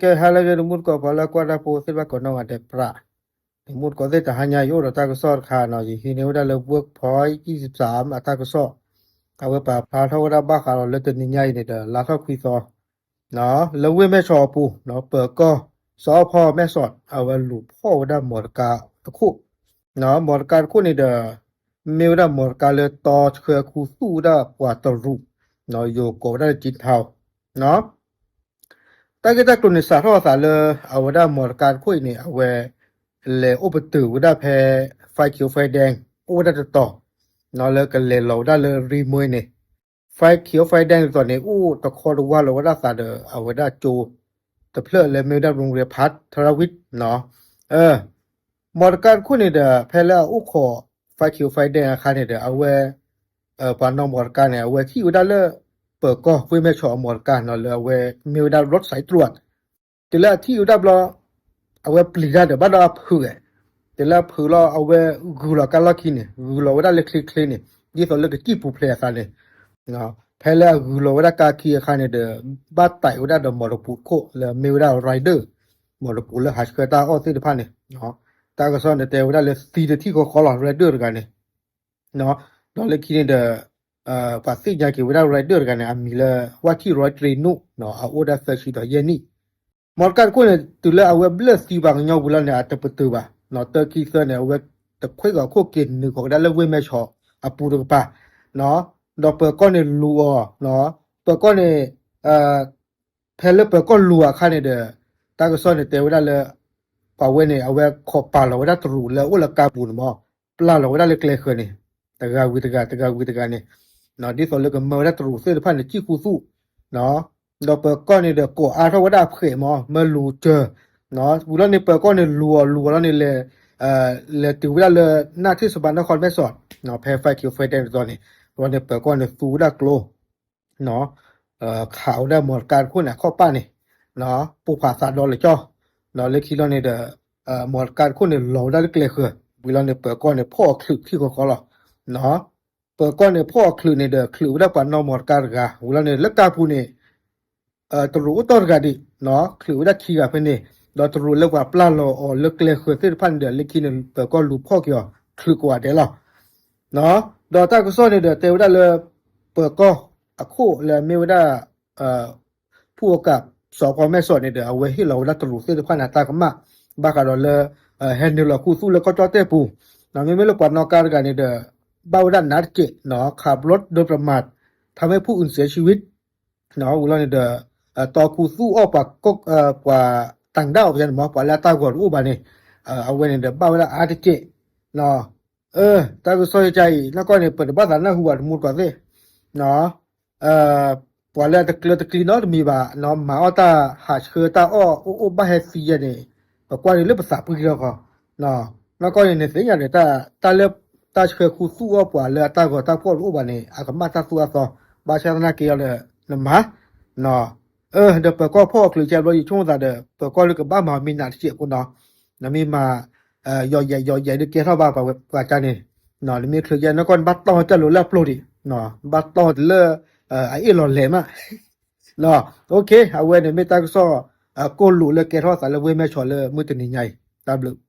ကဲ ဟါလၢအဂ့ၤ တမူတကိး ပှၤလၢကွၢ်တၢ်ဖိသ့ၣ်တဖၣ်ကိးနီၢ်ဂၤဒဲး ပြး တမူတကိးသ့ၣ် တဟါညါအံၤ အိၣ်ဒီးတၢ်ကစီၣ်တခါနီၤ, ယဟံးန့ၢ်ဝဲဒၣ်လၢ Workpoint ယံာ်စၢ် အတၢ်ကစီၣ်, အဝဲပာ်ဖျါထီၣ်ဝဲဒၣ်ဘၣ်ဃးဒီးလၢတနံၤညါအံၤန့ၣ်ဒီး လါထီၣ်ခွံသီ လၢဝ့ၢ်မဲၢ်ဆီးအပူၤ ပၢၤကီၢ် စီၤအီၣ်ဖီၣ်မဲၢ်ဆီး အဝဲလူၤဖီၣ်ဝဲဒၣ်မီတကါတခိၣ်, မီတကါတခိၣ်န့ၣ်ဒီး မ့ၢ်ဝဲဒၣ်မီတကါလၢတီဆှၢခူသူၣ်ဝဲဒၣ်ပှၤတရူး, ယိၤကိးဝဲဒၣ်လၢ ကၠံထီ တၢ်ဂ့ၢ်တၢ်ကျိၤန့ၣ် စးထီၣ်အသးလၢ အဝဲဒၣ်မီတကါတခိၣ်အံၤန့ၣ် အဝဲ လဲၤအိၣ်ပတုာ်ဝဲဒၣ်ဖဲ Five Q Five Dan အိၣ်ဝဲဒၣ်တတီၤ, လၢကလဲၤလီၤဝဲဒၣ်လၢ Rih Muay န့ၣ်, Five Q Five Dan တတီၤန့ၣ် အိၣ်တခီတဝါလီၤဝဲဒၣ်သးဒီး အဝဲဒၣ်ကၠိတဖျၢၣ်လၢမ့ၢ်ဝဲဒၣ် ရိၣ်ရ့ဖး ထရၣ်ဝံၣ် မီတကါတခိၣ်န့ၣ်ဒီး ဖဲလၢအအိၣ်ခိး Five Q Five Dan အခါန့ၣ်ဒီး အဝဲ ပှၤနီၣ်မီတကါန့ၣ် အဝဲဟံၣ်ဝဲဒၣ်လၢ ပၢၤကီၢ်ဝ့ၢ်မဲၢ်ဆီးအမီတကါနီၤ လၢအဝဲမ့ၢ်ဝဲဒၣ် roadside တရူး တုၤလၢအထံၣ်ဝဲဒၣ်ဘျီ အဝဲပျံၤတၢ်ဒီး ဘၣ်ဒီးအဖုးဂဲၤ, တုၤလၢအဖုးလီၤ အဝဲဂုၤလီၤကါလီၢ်ခံန့ၣ် ဂုၤလီၤဝဲဒၣ်လၢချ့ချ့န့ၣ် ဒ်သိးလၢကစံၣ်ပူၤဖျဲးအသးန့ၣ်, ဖဲလၢအဂုၤလီၤဝဲဒၣ်ကါခံအခါန့ၣ်ဒီး ဘၣ်တဲာ်ဝဲဒၣ်ဒီးမီတပူၤတခိၣ်လၢမ့ၢ်ဝဲဒၣ် rider မီတပူၤလၢဟးဆှၢတၢ်အီၣ်သ့ၣ်တဖၣ်န့ၣ်, တၢ်ကစီၣ်န့ၣ်တဲဝဲဒၣ်လၢသံတထံၣ်ဃီဃီလီၤ rider တဂၤန့ၣ် ဒီးလၢခံန့ၣ်ဒီး ပှၤသ့ၣ်ညါက့ၤဝဲဒၣ် rider တဂၤန့ၣ် အမံၤလၢ ဝၣ်ထံၣ်ရီးတြ့နူၣ် အအိၣ်ဒၣ်သၢဆံဒီးယဲၢ်နံၣ်, မီတကါတခိၣ်န့ၣ် တုၤလၢအဝဲဘျၢၣ်သံပှၤကညီဝံၤလီၤန့ၣ် အတပတုာ်ဘၣ်, တၢခံသၢန့ၣ် အဝဲတခွဲးဂီၤခိၣ်က့ၤနုာ်ဃီၤကဒါလၢဝ့ၢ်မဲၢ်ဆီးအပူၤတကပၤ, ဒီးပၢၤကီၢ်န့ၣ်လူၤအီၤ, ပၢၤကီၢ်န့ၣ် ဖဲလၢပၢၤကီၢ်လူၤအခါန့ၣ်ဒီး တၢ်ကစီၣ်န့ၣ်တဲဝဲဒၣ်လၢ ပှၤဝဲန့ၣ် အဝဲခိးပာ်လီၤဝဲဒၣ်တရူးလၢအအိၣ်လၢကါပူၤန့ၣ်မး, ပျၢ်လီၤဝဲဒၣ်လၢကျဲဃၢၤန့ၣ်, တဂၤဝံၤတဂၤ တဂၤဝံၤတဂၤန့ၣ်, ဒ်သိးလၢကမၢဝဲဒၣ်တရူးသ့ၣ်တဖၣ်န့ၣ် စံၣ်ခူသူၣ်, ဒီးပၢၤကီၢ်န့ၣ်ဒီးကိးအါထီၣ်ဝဲဒၣ်အဖှဲးမး မၢလူၤစၢၤ, ဝံၤလီၤန့ၣ် ပၢၤကီၢ်န့ၣ်လူၤအီၤလူၤအီၤလီၤန့ၣ်လဲၤ လဲၤတုၤဝဲဒၣ်လၢ နၢ်ထံၣ်စဘးနီၢ်ခီမဲၢ်ဆီး, ဖဲ Five Q Five Dan တတီၤန့ၣ်, ဝံၤလီၤန့ၣ် ပၢၤကီၢ်န့ၣ်သူဝဲဒၣ်ကျိ ခးဝဲဒၣ်မီတကါတခိၣ်န့ၣ် အခီၣ်ပၢ်န့ၣ်, ပိၢ်ဖးသးဒီလၢကၠီ, လၢခံလီၤန့ၣ်ဒီး မီတကါတခိၣ်န့ၣ်လီၤဝဲဒၣ်လၢကျဲဃၢၤ, ဝံၤလီၤန့ၣ် ပၢၤကီၢ်န့ၣ်ဖီၣ်အီၤချုးထံၣ်ဃီဃီလီၤ, ပၢၤကီၢ်န့ၣ်ဖီၣ်အီၤချုးန့ၣ်ဒီး ချုးဝဲဒၣ်ပှၤနီၣ်မီတကါတဂၤ, ဝံၤလီၤန့ၣ် လၢကါပူၤန့ၣ် တရူးအိၣ်တီၢ်တဂၤဒံး, ချုးဝဲဒၣ်ခံဂၤဖဲန့ၣ်, ဒီးတရူးလၢပှၤပျၢ်လီၤအီၤလၢကျဲဃၢၤသ့ၣ်တဖၣ်န့ၣ်ဒီး လၢခံန့ၣ် ပၢၤကီၢ်လူၤဖီၣ်က့ၤအီၤ ချုးကိးဂၤဒဲးလီၤ. ဒီးတၢ်ကစီၣ်န့ၣ်ဒီးတဲဝဲဒၣ်လၢ ပၢၤကီၢ်အခိၣ်လၢမ့ၢ်ဝဲဒၣ် ဖုၣ်အီကး စီၤဖီမဲၢ်စီးန့ၣ်ဒီး အဝဲဟ့ၣ်လီၤဝဲဒၣ်တရူးသ့ၣ်တဖၣ်န့ၣ် အတၢ်ကမၣ် ဘၣ်ဃးဒီးလၢ ဟဲနုာ်လီၤခူသူၣ်လၢကီၢ်ကၠီၣ်တဲၣ်ပူၤ, မ့မ့ၢ်လၢပှၤနီၣ်ကါတဂၤန့ၣ်ဒီး ဘၣ်ဝဲဒၣ်နးတက့ၢ် ขับรถโดยประมาท ทำให้ผู้อื่นเสียชีวิต ဝံၤလီၤန့ၣ်ဒီး တီခူသူၣ်အီၣ်ပှၤ ပှၤတၢ်ဒၣ်အီၤပန့ၣ်မး ပှၤလၢအတၢ်ဂီၤတအိၣ်ဘၣ်န့ၣ်, အဝဲန့ၣ်ဒီးဘၣ်ဝဲဒၣ်အါတက့ၢ်, တၢ်ကစီၣ်ယကအံၤ နီၢ်ကီၢ်န့ၣ် ပတဘၣ်သးနၢ်ဟူဘၣ်တမူတကိးသ့ၣ်, ပှၤလၢအတကျၢၤတကျံၤနီတမံၤဘၣ် မၤအီၣ်တၢ်ဟးဆှၢတၢ်အီၣ်အိၣ်အိၣ်ဘၣ်ဟဲသံယဲန့ၣ် ပကွၢ်န့ၣ်လၢပသးပှံၢ်ထီၣ်ဃီ, နီၢ်ကီၢ်န့ၣ် နသ့ၣ်ညါန့ၣ် တၢ်လၢ တၢ်ဆှၢခူသူၣ်အီၣ်ပှၤလၢအတၢ်ဂီၤတၢ်ဖှီၣ်တအိၣ်ဘၣ်န့ၣ် အကမၣ်တၢ်သူၣ်အသီ, ဘၣ်ဆၣ်သနာ်က့အီၤဒီး နမၤ ဒီးပၢၤကီၢ်ဖီၣ်အီၤချုးကဲဘျီ ယဆိကမိၣ်သးဒီး ပၢၤကီၢ်လၢကဘၣ်မၤမ့ၢ်နးတစဲးဖိနီၤ, နမ့ၢ်မၤ ယီၤယဲးယီၤယဲးဒုးကဲထီၣ်ဘၣ်ပှၤကါန့ၣ်, နမ့ၢ်ချုးယဲ နီၢ်ကီၢ်န့ၣ် ဘၣ်တီၢ်တၢ်လိၤလၢအပျိၢ်ဒံး, ဘၣ်တီၢ်တလၢ အအ့ၣ်လီၤလဲၤမး, အဝဲန့ၣ်မ့ၢ်တၢ်ကစီၣ် ကိၢ်လိာ်လၢကဲထီၣ်သးလၢဝ့ၢ်မဲၢ်ဆီးလၢမုၢ်တနံၤညါအံၤ, တၢ်ဘျုး